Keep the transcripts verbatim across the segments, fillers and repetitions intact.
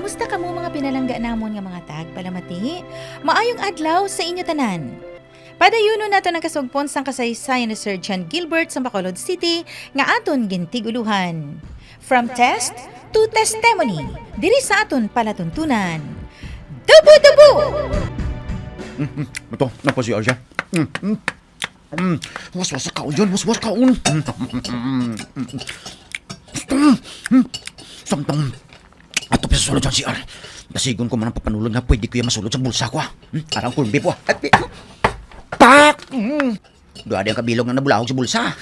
Musta kamo, mga pinalangga namon nga mga tagpalamati? Maayong adlaw sa inyo tanan. Padayunon naton ang kasugpon sang kasaysayan ni Sir John Gilbert sa Bacolod City nga aton gintig-ulohan. From test to testimony, diri sa aton palatuntunan. Dubo-dubo! Mm, mm. Ito, napasiyaw siya. Mm, mm. Mm. Waswas sa kaon yun, waswas kaon. Mm, mm, mm, mm. Mm, mm. Samtang ato pa sa sulod sang C R. Dasigon ko man ang papanulod nga pwede ko yung masulod sa bulsa ko, ah. Hmm? Arang corned beef, ah. At, pak! Mm. Duha di ang kabilog nga nabulahog sa bulsa.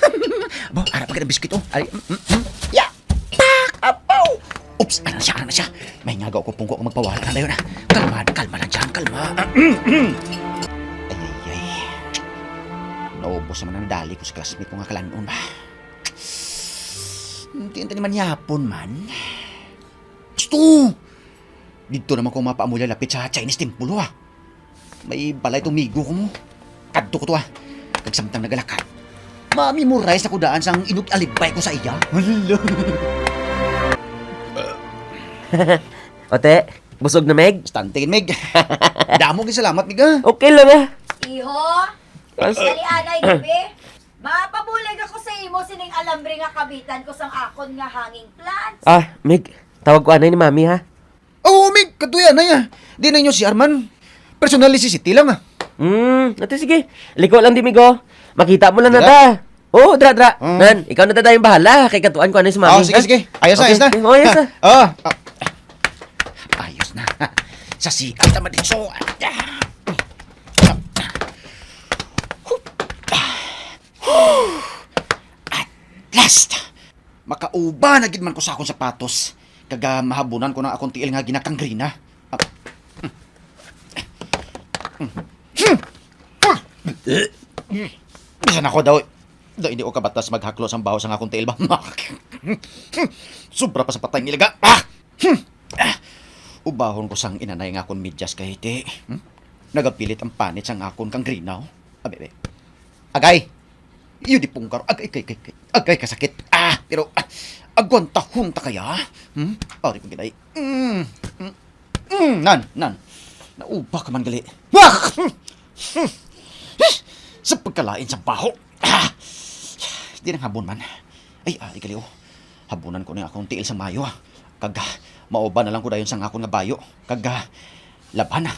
Bo, ara pa ka ng biskwit, oh. Ay, mm, mm, mm. Ya! Pak! Apaw! Oops, ano na siya, ano na siya? May ngagaw ko pungko kung magpawala na dayon, ah. Kalma, kalma lang dyan, kalma. Ah, mm, mm. Ay, ay, ay. Naubos naman ang nadali ko sa classmate ko nga kalanon ba. Hindi, hindi naman yapon man. Gusto! Dito naman ko mapaamulya lapit sa Chinese temple, ah. May balay tong migo ko mo. Kadto ko to, ah. Kag samtang nagalakad, ma-memorize na ko daan sang inug-alibay ko sa iya. Hala. Ote, busog na, Meg? Bastante, Meg. Damo gid salamat, Meg, ah. Okay lang, ah. Iho, As- dali anay, gabi. Mapabulig ako sa imo sining alambre nga kabitan ko sang akon nga hanging plants. Ah, Meg, tawag ko anay ni Mami, ha? Oo, Mig, katuya na ya. Di na inyo si Arman. Personal necessity lang, ah. Hmm, ate, sige. Liko lang di, Migo. Makita mo lang na Dira? Da. Oo, dra, dra. Mm. Nan, ikaw na da yung bahala. Kay katuan ko ano si Mami, Oh, sige, ha? Sige. Ayos na, Okay. Ayos na. Oh, ayos na. Ah, ah. Ayos na. Sa C R naman din, so. At last, makauba na gid man ko sa akong sapatos, kag, ah, mahabunan ko na akong tiil nga ginakangrina. Ah, hmm. Hmm. Hmm. Bisan ako daw, daw hindi ko kabatas maghaklo sang baho sang akong tiil ba. Sobra pa sa patay nga ilaga. Ah! Hmm. Ah! Ubahon ko sang inanay nga akon medyas kay ti. Hmm? Nagapilit ang panit sang akon kangrina. Abi, abi. Agay! Iyo di pungkar. Agay, agay, agay, agay. Agay, kasakit. Ah, pero, ah, agwantahon ta kaya. Hmm? Ari ko ginay. Mm, mm, mm, nan, nan. Nauba ka man gali. Ah! Hmm, hmm. Sa pagkalain sa baho. Ah! Di nang habon man. Ay, ari gali, oh. Habunan ko na akong tiil sa mayo, ah. Kag, ah, mauban na lang ko dayon sa akon nga bayo. Kag, ah, laban, ah.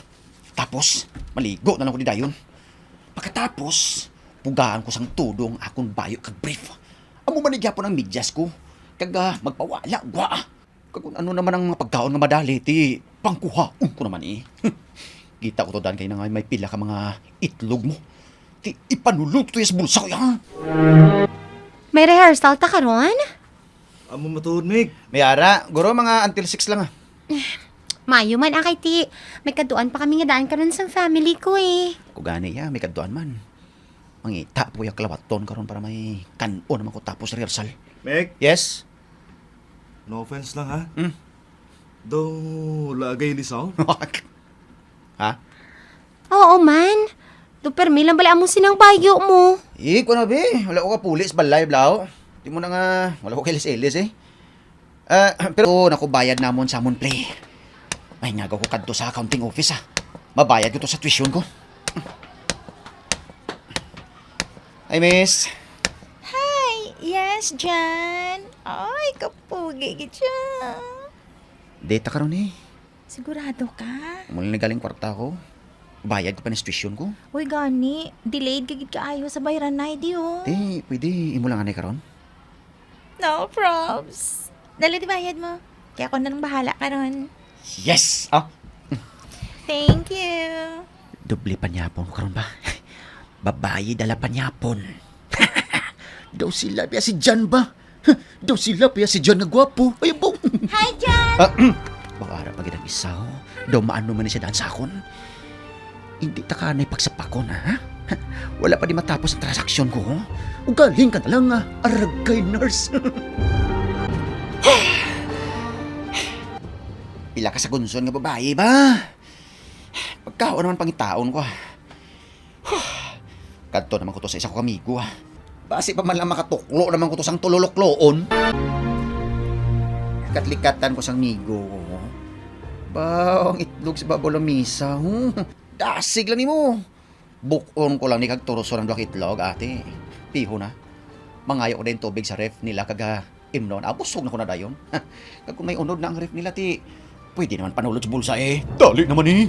Tapos, maligo na lang ko di dayon. Pagkatapos, pugaan ko sang todo ang akon bayo kag brief. Amo man ni gyapon ang medyas ko. Kag, ah, magpawala, gwa, ah. Kag kung ano naman ang mga pagkaon nga madali, ti pangkuhaon ko naman, eh. Kita ko to, Dan, kay na nga may pila ka mga itlog mo. Ti ipanulot ko to sa bulsa ko, ya. May rehearsal ta karon? Amo matuod, Mig. May ara, guro, mga until six lang, ah. Mayo man, akay, ti may kaduan pa kami nga daan karon sa family ko, eh. Ako gani, ya, may kaduan man. Mangita po yung kalawaton karon para may kan-on naman ko tapos rehearsal. Meg? Yes? No offense lang, ha? Hmm? Daw lagay lisaw? Ha? Oo man. Do permi lang bala amo sinang bayo mo. Eh, kuwan na, be. Wala ko kapuli sa balay, blaw. Di mo na nga, wala ko kailis-ilis, eh. Ah, pero naku, bayad namon sa amon play. May ngagaw ko kadto sa accounting office, ah. Mabayad ko to sa tuition ko. Hi, miss. Hi! Yes, Jan? Ay, kapugi gid siya. Data karon, eh. Sigurado ka? Muli na galing kwarta ko. Bayad ko pa ni tuition ko. Uy, gani, delayed ka gid kaayo sa bayran na, di, oh. Di, pwede imo lang anay karon? No probs. Dali, di bayad mo. Kaya ako na lang bahala karon. Yes! Ah. Thank you. Doble panyapon ko karon ba? Babayi dala panyapon. Daw sila biya si Jan ba? Daw sila biya si Jan nga gwapo. Ay, bo. Hi, Jan! Ah, baka ara pa gid ang isa, oh. Daw maano man ni siya daan sa akon. Hindi ta ka na pagsapakon, ha? Wala pa di matapos ang transaksyon ko, oh. Ugaling ka na lang, ah, aragay nurse. Pila ka sagunson nga babayi ba? Pagkaon naman pangitaon ko, ah. Kadto naman ko to sa isa ko kamigo, ah. Basi pa man lang makatuklo naman ko to sang tululokloon. Katlikatan ko sang migo ko. Wow, ang itlog sa babaw lamisa. Hmm. Dasig lang nimo. Buk-on ko lang ni kag turuson ang duha ka itlog, ate. Piho na. Mangayo ko din tubig sa ref nila kag, ah, imnon. Ah, busog na ko na dayon. Kag kung may unod na ang ref nila, ti, pwede naman panulod sa bulsa eh. Dali naman eh.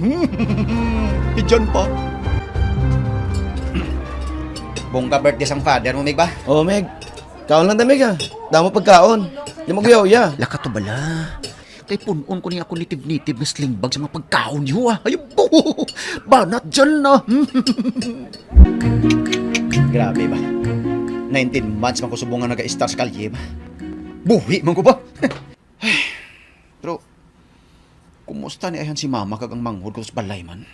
Diyan pa. Bongga birthday sang father mo, Mig ba? Oh, Meg. Kaon lang ta, Meg, ah. Damo pagkaon. Di mo guyaw-ya. Lakato bala. Kay pun-on ko ni ako native-native nga sling bag sa mga pagkaon, yo, ah. Ay, bo! Banat dyan na. Grabe ba? Nineteen months man ko subong nga naga-star sa kalye ba? Buhi man ko ba? Pero, kumusta ni ayhan si mama kag ang manghod ko sa balay man?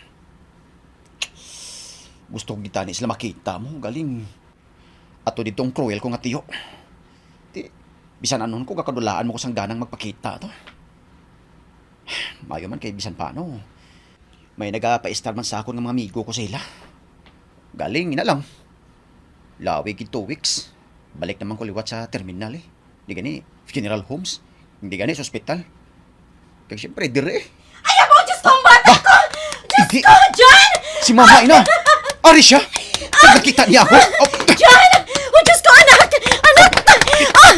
Gusto ko gitani sila makita mo, galing. Ato didto ang cruel ko nga tiyo. Ti, bisan anon ko gakadulaan mo ko sang ganang magpakita to. Mayo man kay bisan paano. May nagapaistar man sa akon nga mga amigo ko sa ila. Galing, ina lang. Lawig gid two weeks. Balik naman ko liwat sa terminal eh. Di gani, funeral homes. Hindi gani, sa ospital. Kag siyempre, dire eh. Ay, abo, Diyos ko, ang bata ko! Diyos ko, John! Si Mama, ina! Ari siya! Nakita niya ako! Oh. John! Oh, Diyos ko, anak! Anak! Ah!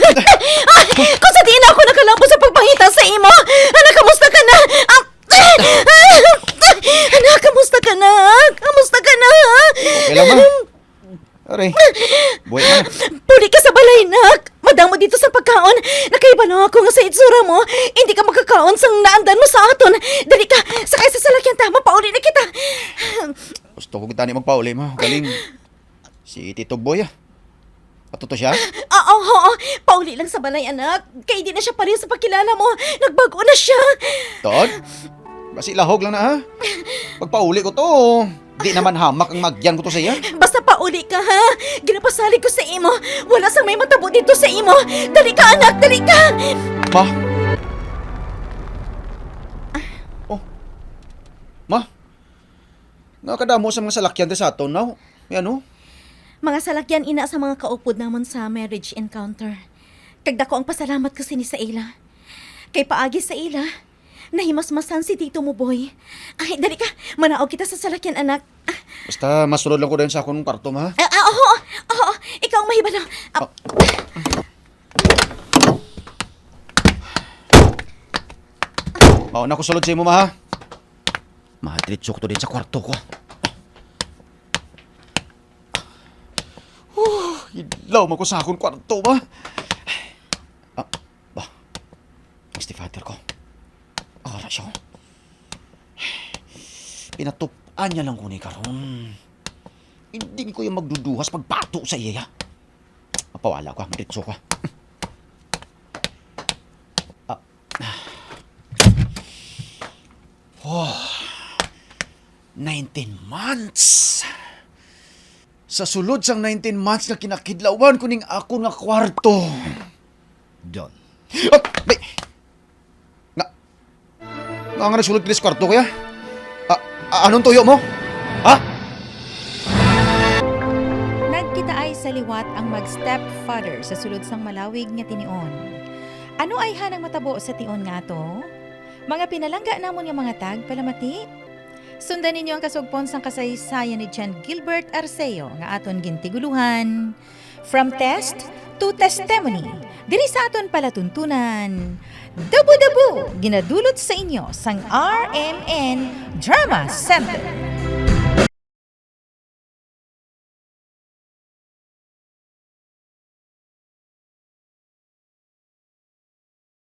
Ah! Kung sa diin ako nakalabo sa pagpangita sa imo! Anak, kamusta ka na? Ah! Anak, kamusta ka na? Kamusta ka na? Okay lang, ma. Aray, buhay ka na. Puli ka sa balay, nak. Madamo dito sa pagkaon. Nakahibalo ako nga sa itsura mo, hindi ka makakaon sang naandan mo sa aton. Dali ka, sakay sa salakyan ta, mapauli na kita. Gusto ko kita ni magpauli, ma. Galing si Tito Boy, ah. Ato to siya? Ah, oo, oo. Pauli lang sa balay, anak. Kay di na siya pareho sa pagkilala mo. Nagbago na siya. Tood? Basi lahog lang na, ha? Pagpauli ko to, di naman hamak ang magyan ko to sa iya. Basta pauli ka, ha? Ginapasalig ko sa imo. Wala sang may matabo dito sa imo. Dali ka, anak, dali ka! Ma? Oh. Ma? Nga kadamo sa mga salakyan di sa aton, no? May ano? Mga salakyan ina sa mga kaupod namon sa marriage encounter. Kag dako ang pasalamat ko sini sa ila. Kay paagi sa ila, nahimasmasan si Tito mo, boy. Ay, dali ka. Manaog kita sa salakyan, anak. Basta masulod lang ko dayon sa akong kwarto, ma. Ah, ah, oo, oo. Ikaw ang mahibalo. Ah. Oh. Mauna ko sulod sa imo, ma, ha? Madiretso ko to din sa kwarto ko. Huh, ilaw man ko sa akong kwarto ba? Ah, ba? Ang stepfather ko. Ara siya. Pinatup-an niya lang ko ni karon. Hindi ko yung magduduhas pagbato sa iya. Mapawala ko, ha? Madiretso ko, ha? Ah. Oh, nineteen months. Sa sulod sang nineteen months nga kinakidlawan ko ning akon nga kwarto. John. Ah, may, nga, nga, nga nagsulod ka sa kwarto, kuya? Ah, ah, anong tuyo mo? Ha? Nagkitaay sa liwat ang mag-stepfather sa sulod sang malawig nga tinion. Ano ayhan ang matabo sa tion nga ato? Mga pinalangga namon nga mga tagpalamati, sundan ninyo ang kasugpon sang kasaysayan ni John Gilbert Arceo nga aton gintigulohan, From Test to Testimony, diri sa aton palatuntunan, Dabo-Dabo, ginadulot sa inyo sang R M N Drama Center.